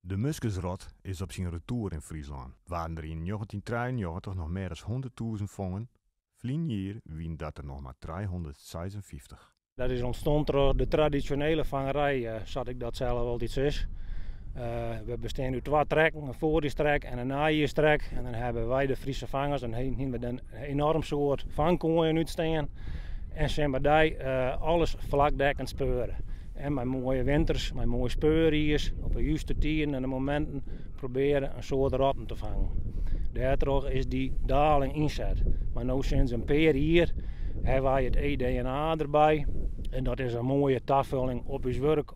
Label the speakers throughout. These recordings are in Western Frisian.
Speaker 1: De muskusrot is op syn retoer yn Fryslân. Waarden der yn 1993 noch mear as 100.000 fongen, ferline jier wiene dat der noch mar 356.
Speaker 2: Dat is ûntstien troch de tradisjonele fangerij, sa't ik dat sels altyd sis. We bestean út twa trekken, in foarjierstrek en in najierstrek. En dan hawwe wy de Friese Vangers en hiene we in enoarm soad fangkoaien útstean. En simmerdei alles flakdekkend speure. En mei moaie winters, mei moai speuriis, op de juste tiden en de mominten probearje in soad rotten te fangen. Dêrtroch is dy daling ynset. Mar no sinds in pear jier hawwe wy it eDNA derby. En dat is in moaie tafulling op ús wurk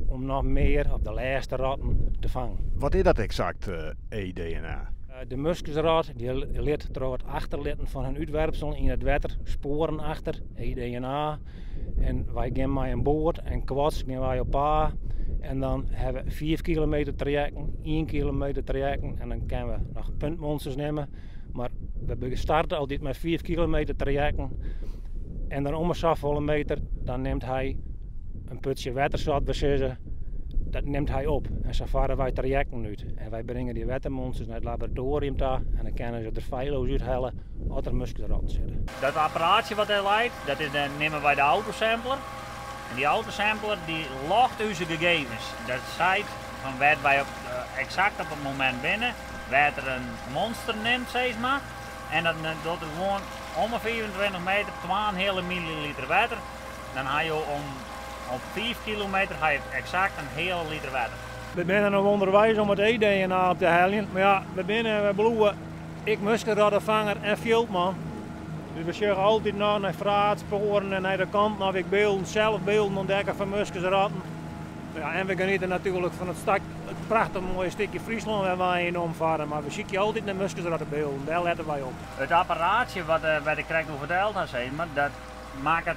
Speaker 2: om noch mear of de lêste rotten te fangen.
Speaker 1: Wat is dat eksakt, eDNA?
Speaker 2: De muskusrot dy lit troch it achterlitten fan hun útwerpsel yn it wetter spoaren achter, eDNA. En wy gean mei in boat en quads gean wy op paad. En dan hawwe we 5 kilometer trajekten, 1 kilometer trajekten en dan kinne we noch puntmonsters nimme. Mar we starte altyd mei 5 kilometer trajekten. En dan om 'e safolle meter, dan nimt hy in putsje wetter, sa't we sizze, dat nimt hy op. En sa farre wy trajekten út. En wy bringe dy wettermonsters nei it laboratoarium ta en dan kinne se der feilloos úthelje oft der muskusrotten sitte.
Speaker 3: Dat apparaatsje wat dêr leit, dat is de, neame wy de autosampler. En dy autosampler dy logt ús gegevens. Dat seit fan wêr't wy op, eksakt op it momint binne, wêr't er in monster nimt, sis mar. En dat docht er gewoan om 'e 25 meter 2,5 milliliter wetter. Dan ha jo om op 5 kilometer ha je eksakt in heale liter wetter.
Speaker 2: We binne no ûnderweis om it eDNA op te heljen. Mar ja, we binne, we bliuwe ek muskusrottefanger en fjildman. Dus we sjogge altyd noch nei fraatspoaren en nei de kanten of ik bylden, sels bylden ûntdekke fan muskusrotten. Ja, en we geniete natuerlik fan it prachtich moaie stikje Fryslân wêr't wy yn omfarre. Mar we sykje altyd nei muskusrottebylden, dêr lette wy op.
Speaker 3: It apparaatsje wat, wat ik krekt oer ferteld ha, sis mar, dat makket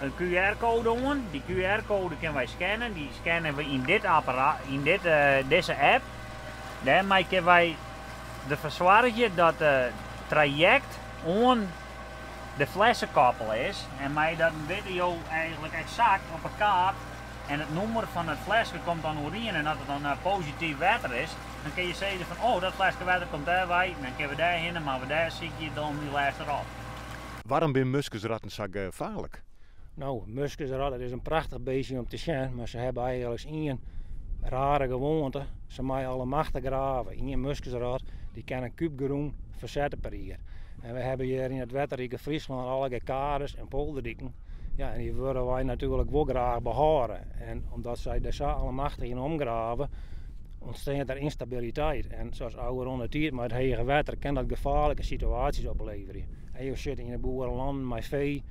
Speaker 3: in QR-koade oan. Dy QR-koade kinne wy scannen. Dy scanne we yn dit apparaat, yn dit, dizze app. Dêrmei kinne wy derfoar soargje dat it trajekt oan de flesse koppele is. En mei dat witte jo eigentlik eksakt op 'e kaart en it nûmer fan it fleske komt dan oerien. En as it dan posityf wetter is, dan kinne je sizze fan oh, dat fleske wetter komt dêr wei. Dan kinne we dêr hinne, mar we dêr sykje dan dy lêste rot.
Speaker 1: Wêrom binne muskusratten sa gefaarlik?
Speaker 2: No, muskusrat, dat is in prachtich bistje om te sjen, mar se hawwe eigentlik ien rare gewoante. Se meie allemachtich grave. Ien muskusrat dy kin in kúb grûn fersette per jier. En we hawwe hjir yn it wetterrike Fryslân allegear kades en polderdiken. Ja, en dy wolle wy natuerlik wol graach behâlde. En omdat sy dêr sa allemachtich yn omgrave, ûntstiet der ynstabiliteit. En sa as ôfrûne tiid mei it hege wetter kin dat gefaarlike situaasjes opleverje. En jo sitte yn de boerelannen mei fee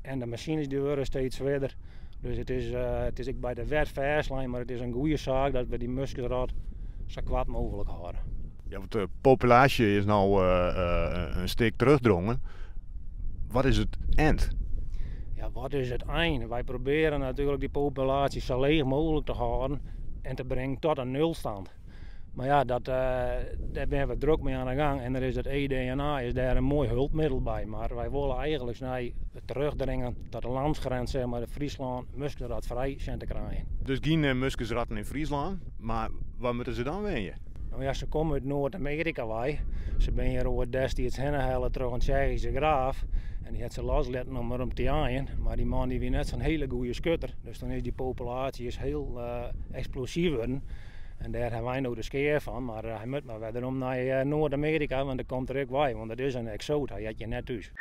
Speaker 2: en de masines dy wurde steeds swierder. Dus it is ek by de wet fêstlein, mar it is in goede saak dat we dy muskusrot sa koart mooglik hâlde.
Speaker 1: Ja, want de populaasje is no in stik terugdrongen. Wat is it ein?
Speaker 2: Ja, wat is it ein? Wy probearje natuerlik dy populaasje sa leech mooglik te hâlden en te bringen tot in nulstand. Mar ja, dêr binne we drok mei oan 'e gang en der is it eDNA is dêr in moai hulpmiddel by. Mar wy wolle eigentlik nei it terugdringen tot de landsgrens, zeg maar, de Fryslân muskusratfrij sjen te krijen.
Speaker 1: Dus gjin muskusratten yn Fryslân, mar wêr moatte se dan wenje?
Speaker 2: No ja, se komme út Noard-Amearika wei. Se binne hjir oait destiids hinne helle troch in Tsjechyske graaf. En dy hat se loslitten om om te jeien. Mar dy man dy wie net sa'n hiele goede skutter. Dus dan is dy populaasje is hiel eksplosyf wurden. En dêr hawwe wy no de skea fan. Mar hy moat mar wer werom nei Noard-Amearika, want dêr komt er ek wei. Want it is in eksoat, hy heart hjir net thús.